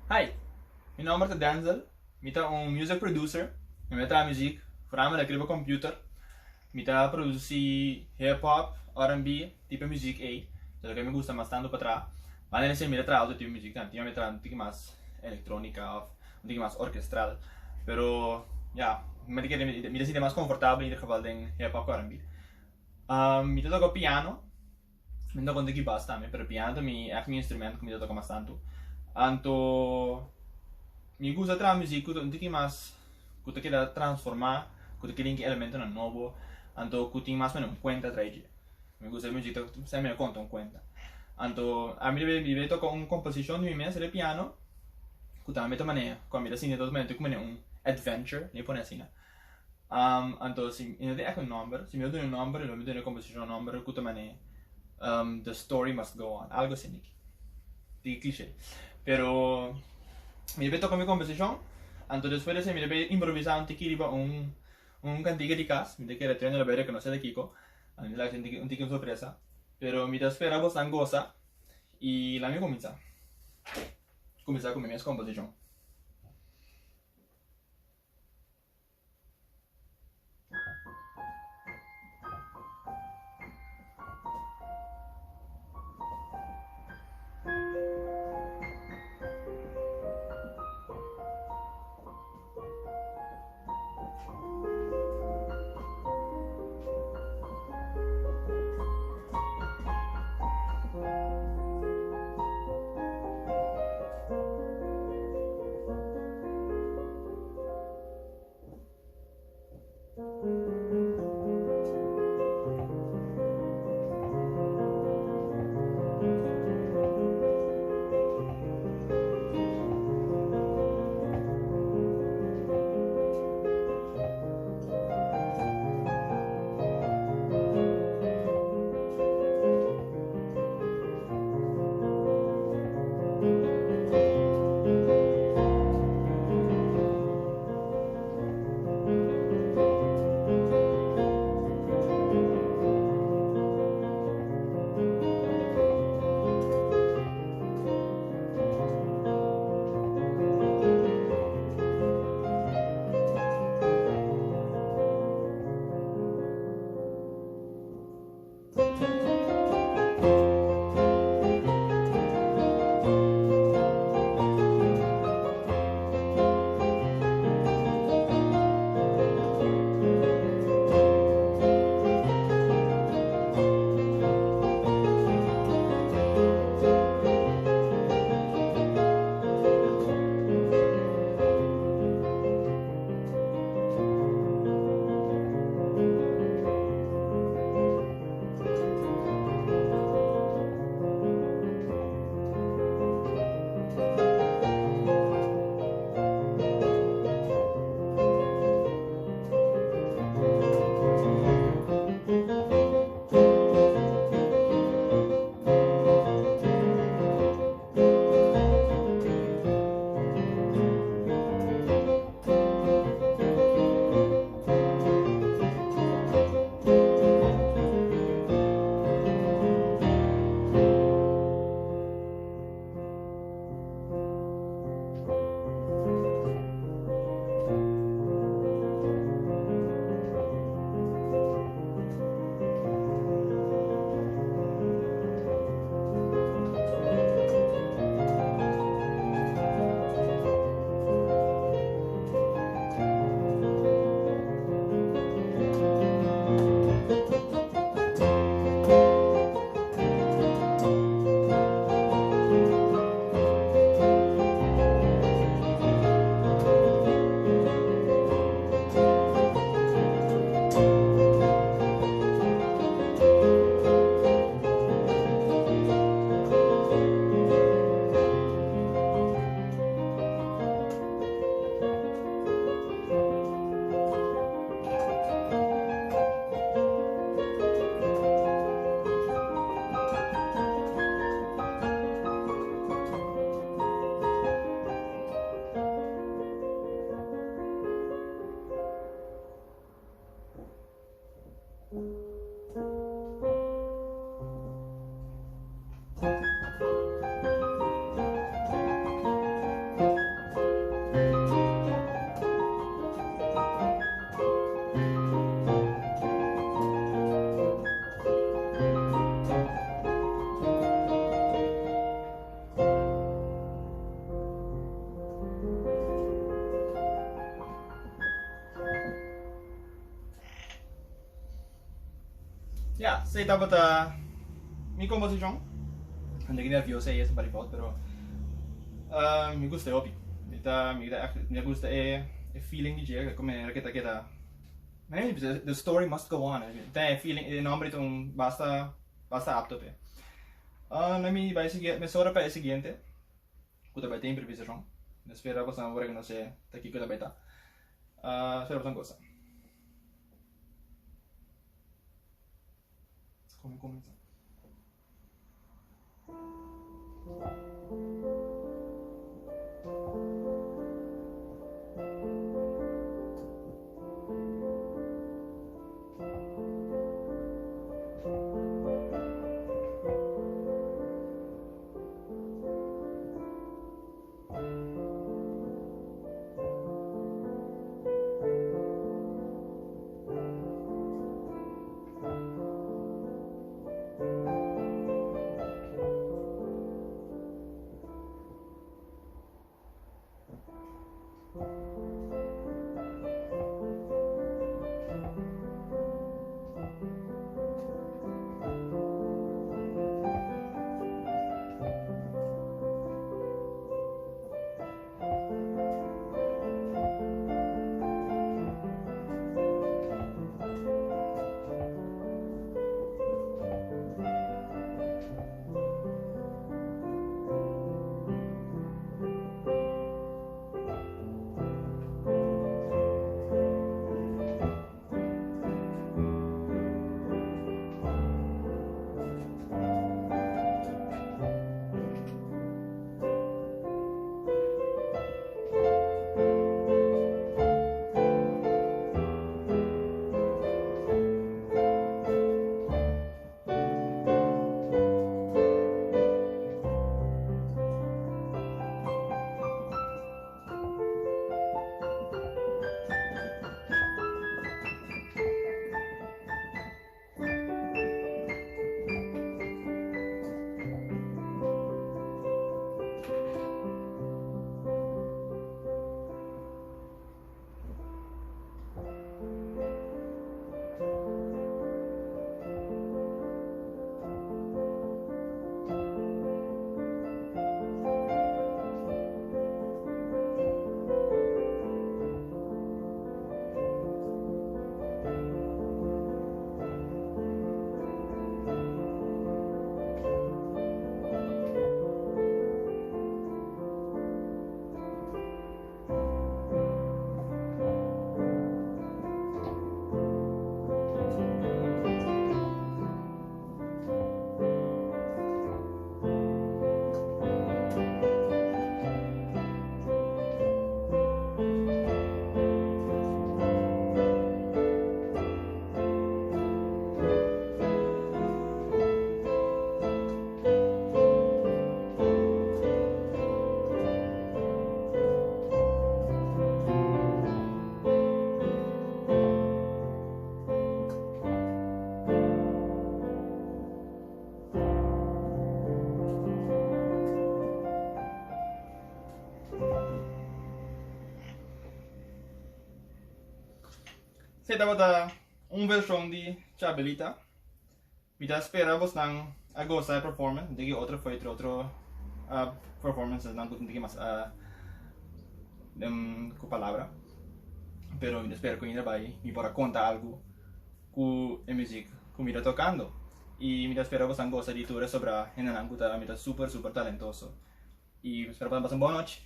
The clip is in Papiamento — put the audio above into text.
Hi, mi nomber ta Denzel, mi ta un music producer, mi ta traha muziek, voornamelijk riba computer. Mi ta produci hip hop, R&B, tipo e muziek ey, ta loke mi gusta mas tanto pa traha. Banda di esey mi ta traha otro tipo di muziek tambe, tin mi ta traha un tiki mas electronica of un tiki mas orkestral, pero ya, mi ta kere mi ta sinti mas comfortabel in ieder geval den hip hop ku R&B. Mi ta toka piano. Mi no ta konta ki bas tambe, pero piano ta mi ègt mi instrumento ku mi ta toka mas tantu. Anto mi gusta traha muzik ku ta un tiki mas ku ta keda transformá, ku ta keda tin elementonan nobo, anto ku tin mas o menos un kuenta atrás dje. Mi gusta e muzik ta semper konta un kuenta. Anto ami ta debe toka un komposishon di mi mes riba piano ku tambe ta manera ku ami ta sinti ta manera un adventure, mi pone asina. Anto si mi no tin ègt un nòmber, si mi lo duna un nòmber lo mi duna e komposishon un nòmber ku ta manera The story must go on, algo asina aki. Di klishe. Pero mi debe toka mi komposishon, anto despues di esei mi debe improvisá un tiki riba un un kantika di kas, mi ta kere tur hende lo bai rekonosé ta kiko, anto mi ta laga un tiki un sorpresa. Pero mi ta spera bosan gosa i laga mi kuminsá. Kuminsá ku mi mes komposishon. Ya, esei tabata mi komposishon. Un tiki nervioso ei esta parifòut, pero mi gusta e hopi. Mi ta mi ta ègt mi ta gusta e e feeling di dje, ku manera ku e ta keda the story must go on. Ta e feeling, e nòmber ta un basta basta apto p'e. Let mi bai sigui mesora pa e siguiente ku ta bai ta improvisashon. Mi ta spera boso nan por rekonosé ta kiko ta bai ta. Spera boso nan gosa. Come comienza. Esei tabata un vershon di Chabelita. Mi ta spera bosnan a gosa e performance. Mi tin ki otro foytro, otro performances nan ku tin ki mas ku palabra. Pero mi ta spera ku ainda bai mi por a konta algu ku e muzik ku mi ta tokando. I mi ta spera bosnan gosa di tur e sobra hendenan ku ta mi ta super super talentoso. I mi spera boso pasa un bon nochi.